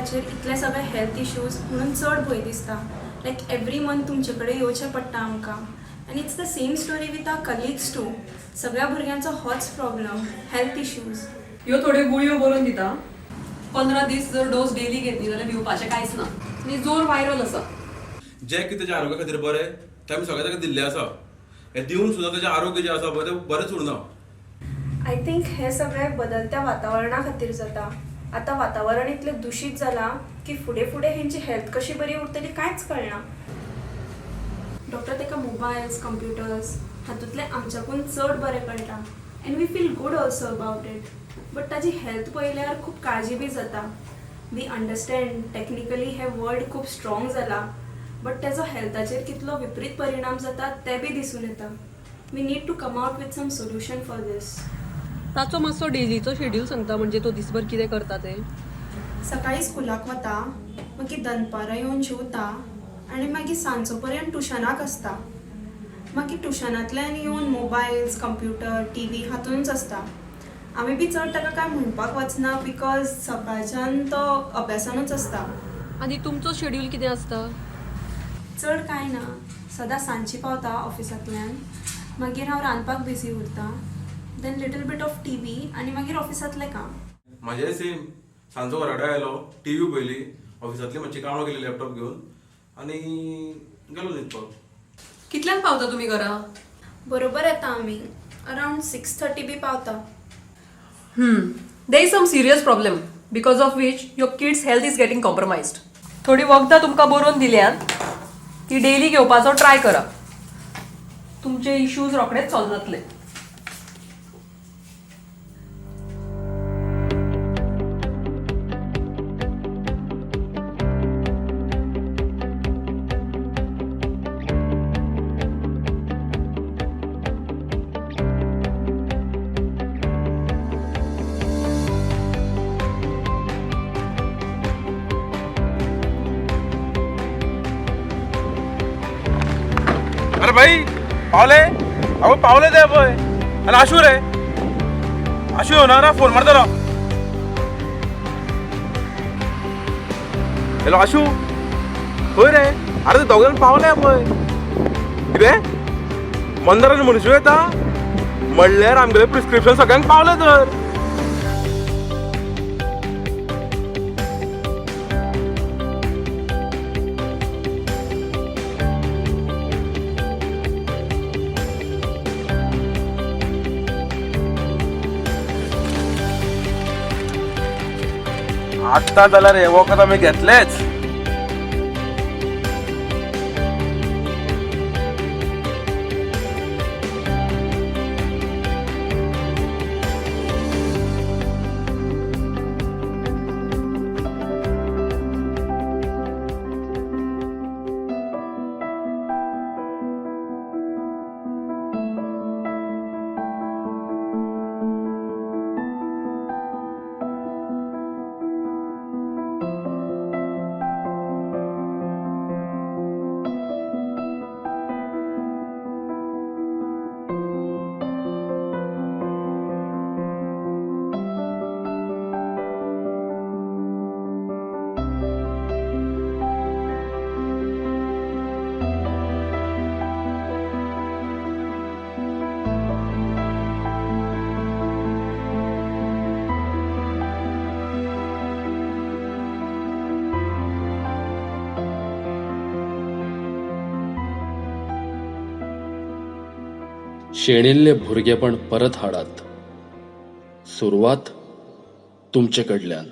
भुरग्याचेर इतले सगळे health issues म्हणून चड भंय दिसता. लायक एवरी मंथ तुमचे कडेन येवचें पडटा आमकां. आनी it's the same story with our colleagues too. सगळ्या भुरग्यांचो होच प्रॉब्लम, हेल्थ इश्यूज. ह्यो थोड्यो गुळयो बरोवन दिता. 15 दीस जर डोस डेली घेतली जाल्यार भिवपाचें कांयच ना. आनी जोर वायरल आसा. जें कितें तेज्या आरोग्या खातीर बरें तें आमी सगळें ताका दिल्लें आसा. हें दिवन सुद्दां तेजें आरोग्य जें आसा पळय तें बरेंच उरना. I think हें सगळें बदलत्या वातावरणा खातीर जाता. आतां वातावरण इतलें दुशीत जालां की फुडें फुडें हेंची हेल्थ कशी बरी उरतली कांयच कळना. डॉक्टर, ताका मोबायल्स, कंप्युटर्स हातूंतलें आमच्याकून चड बरें कळटा and we feel good also about it, but ताजी हेल्थ पळयल्यार खूब काळजी बी जाता. We understand technically हें वर्ल्ड खूब स्ट्रॉंग जालां, बट तेजो हेल्थाचेर कितलो विपरीत परिणाम जाता तें बी दिसून येता. We need to come out with some solution for this. ताचो मातसो डेलीचो शेड्यूल सांगता, म्हणजे तो दिसभर कितें करता तें. सकाळी स्कुलाक वता, मागीर दनपारां येवन जेवता आनी मागीर सांजचो पर्यंत ट्युशनाक आसता. मागीर ट्युशनांतल्यान येवन मोबायल्स, कंप्युटर, टीव्ही हातूनच आसता. आमी बी चड ताका कांय म्हणपाक वचना because सकाळच्यान तो अभ्यासानूच आसता. आनी तुमचो शेड्यूल कितें आसता? चड कांय ना, सदां सांजची पावता ऑफिसांतल्यान, मागीर हांव रांदपाक बिजी उरता, then little bit of TV आनी मागीर ऑफिसांतलें काम. म्हाजेंय सेम. सांजचो घरा कडेन आयलो, टीव्ही पळयली, ऑफिसांतली मातशी कामां केली लॅपटॉप घेवन आनी गेलो न्हिदपाक. कितल्यांक पावता तुमी घरा? बरोबर येता आमी, अरावंड 6:30 बी पावता. There is some serious problem because of which your kids' health is getting compromised. थोडी वखदां तुमकां बरोवन दिल्यात, ती डेली घेवपाचो ट्राय करा. तुमचे इश्यूज रोखडेच सॉल्व जातले. अरे भाई, पावले? अगो, पावले ते पळय. आनी आशू रे, आशू येवना ना? फोन मारतलो. हॅलो आशू, खंय रे? अरे, ते दोग जाण पावले पळय. कितें, मंदार आनी मनशू येता म्हणल्यार आमगेलें प्रिस्क्रिप्शन सगळ्यांक पावलें तर. आत्ता जाल्यार हे वखद आमी घेतलेच. शेणिल्लें भुरगेपण परत हाडात. सुरवात तुमचे कडल्यान.